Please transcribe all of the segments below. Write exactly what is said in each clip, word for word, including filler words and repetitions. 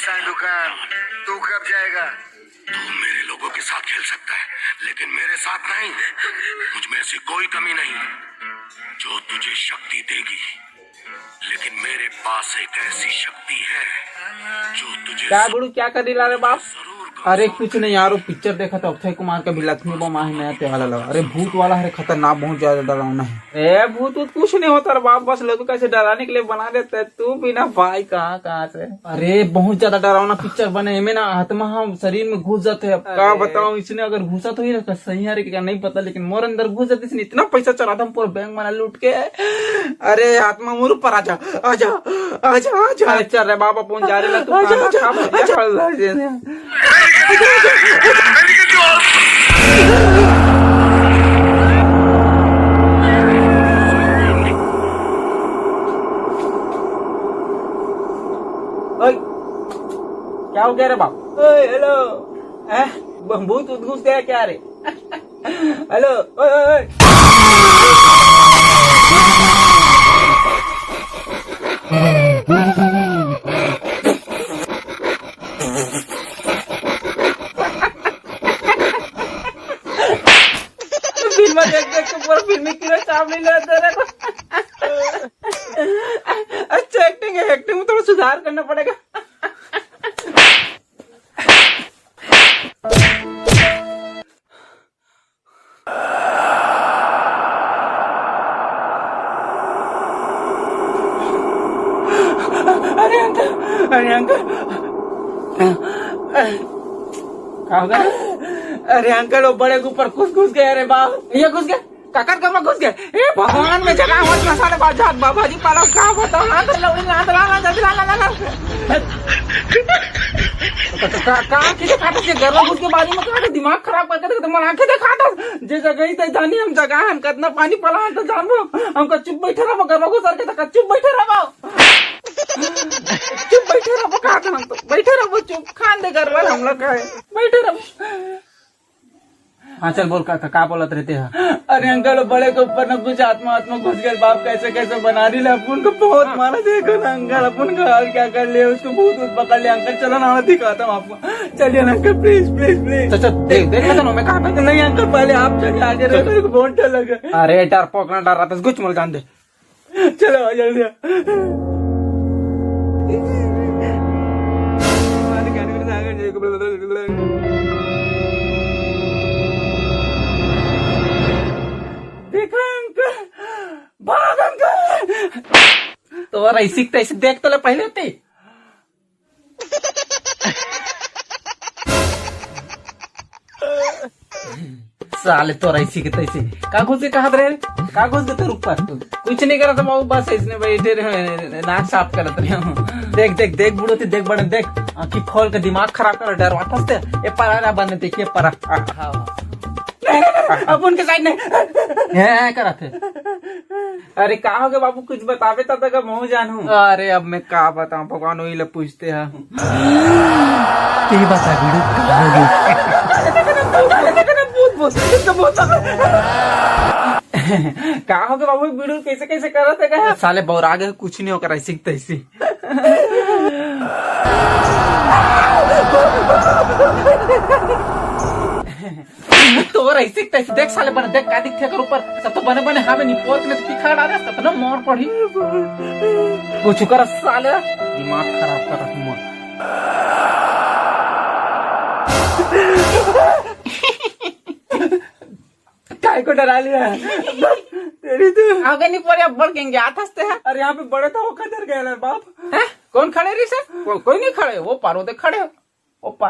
दुकान, तू कब जाएगा? तू मेरे लोगों के साथ खेल सकता है, लेकिन मेरे साथ नहीं। मुझ में ऐसी कोई कमी नहीं जो तुझे शक्ति देगी, लेकिन मेरे पास एक ऐसी शक्ति है जो तुझे क्या गुरु, क्या कर रही ला रे बाप? जरूर अरे कुछ नहीं यार, वो पिक्चर देखा था अक्षय कुमार का भी, लक्ष्मी बम आहे नया, ते वाला लगा। अरे भूत वाला है, खतरनाक, बहुत ज्यादा डरावना है। ए भूत वूत कुछ नहीं होता रे बाप, बस लोगों को ऐसे डराने के लिए बना देता है। तू भी ना भाई, कहाँ कहाँ से। अरे बहुत ज्यादा डरावना पिक्चर बने, एमे ना आत्मा हम शरीर में घुस जाते हैं। अब का अरे। बताऊं, इसने अगर घुसा तो ही रहता सही है कि नहीं पता, लेकिन मोर अंदर घुस जाती, इसने इतना पैसा चला था, हम पूरा बैंक वाला लूट के। अरे आत्मा मोर ऊपर आजा, आजा, आजा, आजा। अरे चल रे बाबा, अपन जा रहे ला, तू आजा, खाना आजा, खा, बढ़िया आजा। खा, खा, खा। ओए, क्या हो गया रे बाप? ओए, हेलो। हैं? ब-, भूत उत घुस गया क्या रे? हेलो, ओए, ओए, ओए। फिल्म देख देख के पूरा फिल्मी कीड़ा चाप नहीं लेते रे। अच्छा एक्टिंग है, एक्टिंग में थोड़ा सुधार करना पड़ेगा। अरे अंकल, अरे अंकल, का हो गया? अरे अंकल, वो बड़े के ऊपर कुछ घुस गया रे बाप। ये घुस गया? काकर घर में घुस गए? ए भगवान, में जगह मत फंसा ले, बाजार बाबा जी पाला, का बताओ ना, तो लो, ना, तो ला, ला, जल्दी ला, ला, ला, ला। का, का, का आंखें दिखाता जे घर में घुस के बारी में का दिमाग खराब करके देखते, मन आंखें दिखाता, जे जगह ही तो जानी हम जगह हम कितना पानी पला हम तो जानबो, हमका चुप बैठे रहबो, घर में घुस के तक चुप बैठे रहबो, चुप बैठे रहबो, कहा था हम तो बैठे रहबो, चुप खान दे घर में हम लोग का है, बैठे रहबो। हाँ चल बोल, का, का, का बोलत रहते हैं? अरे अंकल, बड़े के ऊपर ना कुछ आत्मा आत्मा घुस गया बाप, कैसे कैसे बना रही ले, अपन को बहुत हाँ। मारा, देखो ना अंकल, अपन का हाल क्या कर ले, उसको भूत वूत पकड़ ले अंकल, चलो ना, मैं दिखाता हूँ आपको, चलिए ना अंकल, प्लीज प्लीज प्लीज। तो चल देख, देख लेता ना, मैं कहाँ पे नहीं अंकल, पहले आप चलिए आगे रहो, चल। मेरे को बहुत डर लगा। अरे डर पोक ना, डर रहा था, कुछ मल जान दे। चलो आ जल्दी आ। देखो अंकल, भाग अंकल। तो रईसी के तैसे देख तो ले पहले ते। साले तो रईसी के तैसे का घुस के कहा रे, का घुस के तेरे ऊपर? कुछ नहीं करत बाबू, बस इसने बैठे रहे, नाक साफ करत रहे। देख देख देख बूढ़ो ते, देख बड़े देख, आंखी खोल के दिमाग खराब कर, डरवाता से। ये परा ना बने, देखिए परा। हाँ, हाँ। अपन के साइड नहीं। हैं, हैं करत है। अरे का हो गया बाबू, कुछ बताबे तब तक महूं जानू। अरे अब मैं का बताऊं भगवान, वही ले पूछते हैं। के बता बीड़ू, का हो गया? भूत, भूत, इसका भूत। का हो गया बाबू, बीड़ू कैसे कैसे करत है का? साले बौरा गए, कुछ नहीं होकर ऐसी की तैसी। तोर ऐसी तैसी देख साले, बने देख का दिखथे कर ऊपर, सब तो बने बने हावे, निपोर के तो पिखा डाले, सब तो ना मार पड़ी। कुछ कर साले, दिमाग खराब कर रखी मोर। काय को डरा लिया? तेरी तो आगे नहीं पड़े, बढ़ गएंगे, हाथ हंसते हैं। अरे यहाँ पे बड़े तो वो खतर गया बाप। हैं? कौन खड़े रही से? को-, कोई नहीं खड़े, वो पारो दे खड़े। ओपा।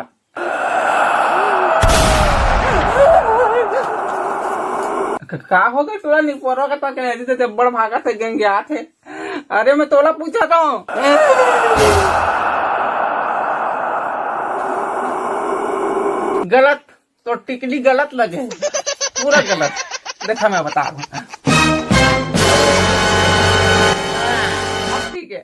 क-, का हो गए तोला निपोरवा का तक है, जैसे बड़ भागा से गंगे आत है। अरे मैं तोला पूछा था। गलत, तो टिकली गलत लगे। पूरा गलत। देखा मैं बता रहा हूँ। अब ठीक है।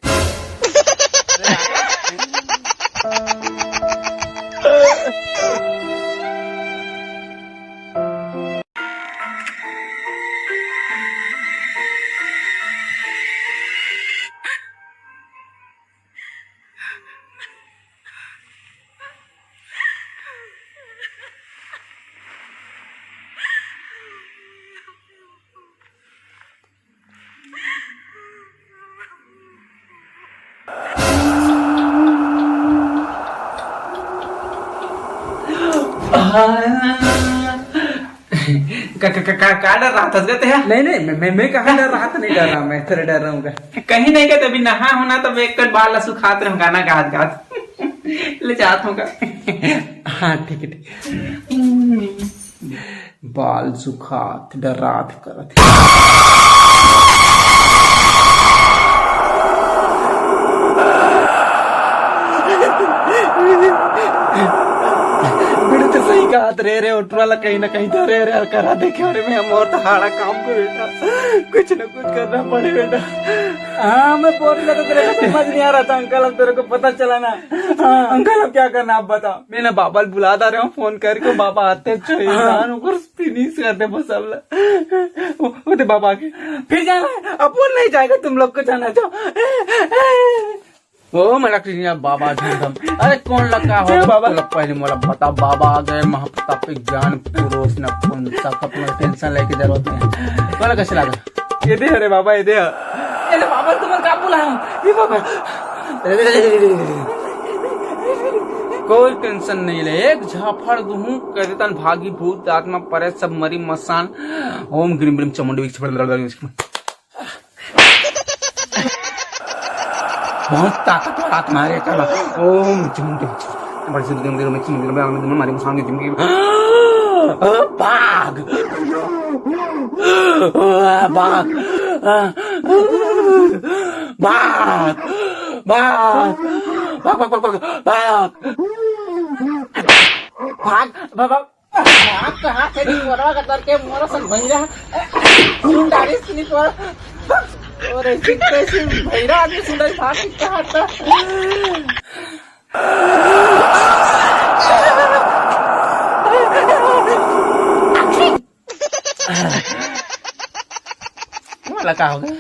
का, का, का, का, का डर रहा था तेहा? नहीं, नहीं, मैं, मैं, मैं कहाँ डर रहा था? नहीं डर रहा, मैं तेरे डर रहूंगा। कहीं नहीं गए, तभी नहा होना, तब एक कट बाल ला सुखात रहूं, गाना गात गात। ले जात हूँ का? हाँ, ठीक है, ठीक। बाल सुखात, डरात, करत हे। बिल्कुल सही कहा रे, रे उठवा ला कहीं ना कहीं तो रे, रे करा देखे रे, मैं मोर तो हाड़ा काम को बेटा, कुछ ना कुछ करना पड़े बेटा। हाँ, मैं बोल रहा था, तेरे को समझ नहीं आ रहा था अंकल, अब तेरे को पता चला ना। हाँ। अंकल, अब क्या करना आप बताओ। मैं ना बाबा ल बुला दा रहे हूँ फोन करके, बाबा आते हैं, अच्छा, ये हाँ। जान ऊपर फिनिश कर दे बस अब ला। वो, वो दे बाबा आगे। फिर जाना है? अब वो नहीं जाएगा, तुम लोग को जाना है, जाओ। ओ, मला कृष्णा बाबा झमझम। अरे, कौन लगा हो? क्यों बाबा? तू लोग पहले मोला बता, बाबा आ गए, महाप्रतापी ज्ञान पुरुष नपुंसक, अपना टेंशन लेके जरूरत नहीं है। तोला कैसे लगा? ये दे, अरे बाबा, ये दे। अरे बाबा, तुम का बुलाया? ये बाबा। कोई टेंशन नहीं ले, एक झापड़ दूहूं, कह देतन भागी भूत, आत्मा, परे, सब मरी मसान। ओम ग्रीम ब्रीम चामुंडी विक्ष। बहुत ताकतवर आत्मा है, ये कर ला। ओम चामुंडी विक्ष। बड़ी से दिन, दिन में चामुंडी विक्ष, मारी मसान की जिंदगी। बाघ। बाघ। बाघ। बाघ। बाघ, बाघ, बाघ, बाघ। बाघ। भाग, भाग, भाग। भाग कहाँ से नी, मोरवा का डर के मोरा सन भैरा। सुन डारी सुनी पर। और ऐसी कैसी भैरा आदमी सुन डारी भाग के कहाँ था? मोला का हो गया?